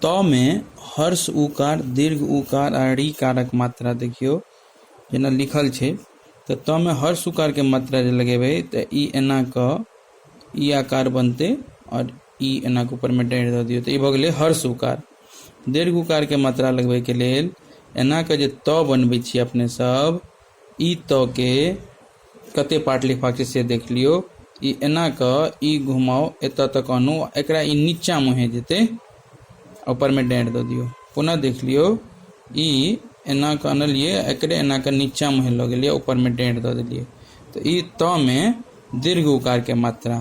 त मे हर्ष उकार, दीर्घ उकार आ ऋकारक मात्रा देखियौ जेना लिखल छै। तऽ त मे हर्ष उकारके मात्रा जे लगेबै तऽ ई एना कऽ ई आकार बनतै आओर ई एना कऽ ऊपरमे डाँरि दऽ दियौ, तऽ ई भऽ गेलै हर्ष उकार। दीर्घ उकारके मात्रा लगबैके लेल एना कऽ जे त बनबै छियै अपने सब, ई त के कते पार्ट लिखबाक छै से देख लियौ। ई एना कऽ ई घुमाउ, एतऽ तक आनू, एकरा ई नीचा मुँहे जेतै, ऊपरमे डाँरि दऽ दियौ। पुनः देख लियौ, ई एना कऽ अनलियै, एकरे एना कऽ नीचा मुँहे लऽ गेलियै, ऊपरमे डाँरि दऽ देलियै, तऽ ई त मे दीर्घ उकारके मात्रा।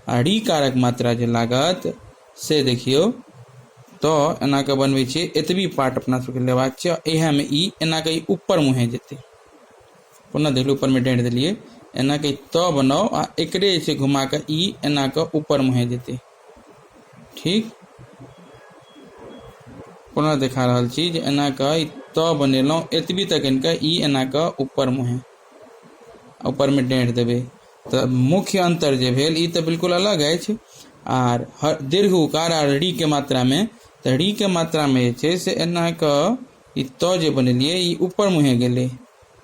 आ ऋकारक मात्रा जे लागत से देखियौ, तऽ एना कऽ बनबै छियै, एतबी पार्ट अपना सबके लेबाक छै। इएहमे ई एना कऽ ई ऊपर मुँहे जेतै। पुनः देखलू, ऊपरमे डाँटि देलियै, एना कऽ त बनाउ आ एकरे जे छै घुमा कऽ ई एना कऽ ऊपर मुँहे जेतै। ठीक, पुनः देखा रहल छी जे एना कऽ ई त बनेलहुँ, एतबी तक आनि कऽ ई एना कऽ ऊपर मुँहे ऊपरमे डाँटि देबै। तऽ मुख्य अन्तर जे भेल ई तऽ बिल्कुल अलग अछि। आर दीर्घ उकार आर ऋ के मात्रामे, तऽ ऋ के मात्रामे जे छै से एना कऽ ई त जे बनेलियै ई ऊपर मुँहे गेलै,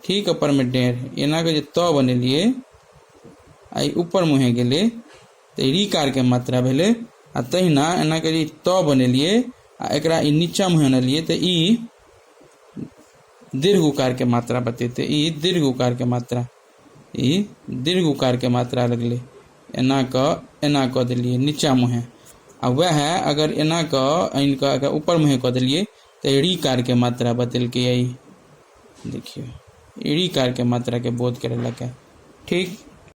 ठीक, ऊपरमे डेढ़। एना कऽ जे त बनेलियै आ ई ऊपर मुँहे गेलै तऽ ई ऋकारके मात्रा भेलै। आ तहिना एना कऽ जे त बनेलियै आ एकरा ई नीचा मुँहे अनलियै तऽ ई दीर्घ उकारके मात्रा बतेतै। ई दीर्घ उकारके मात्रा, ई दीर्घ उकारके मात्रा लगलै, एना कऽ एना कऽ देलियै नीचा मुँहे। आ वएह अगर एना कऽ आनि कऽ अगर ऊपर मुँहे कऽ देलियै तऽ ऋकारके मात्रा बतेलकै। ई देखियौ, ऋकारके मात्राके बोध करेलक। ठीक।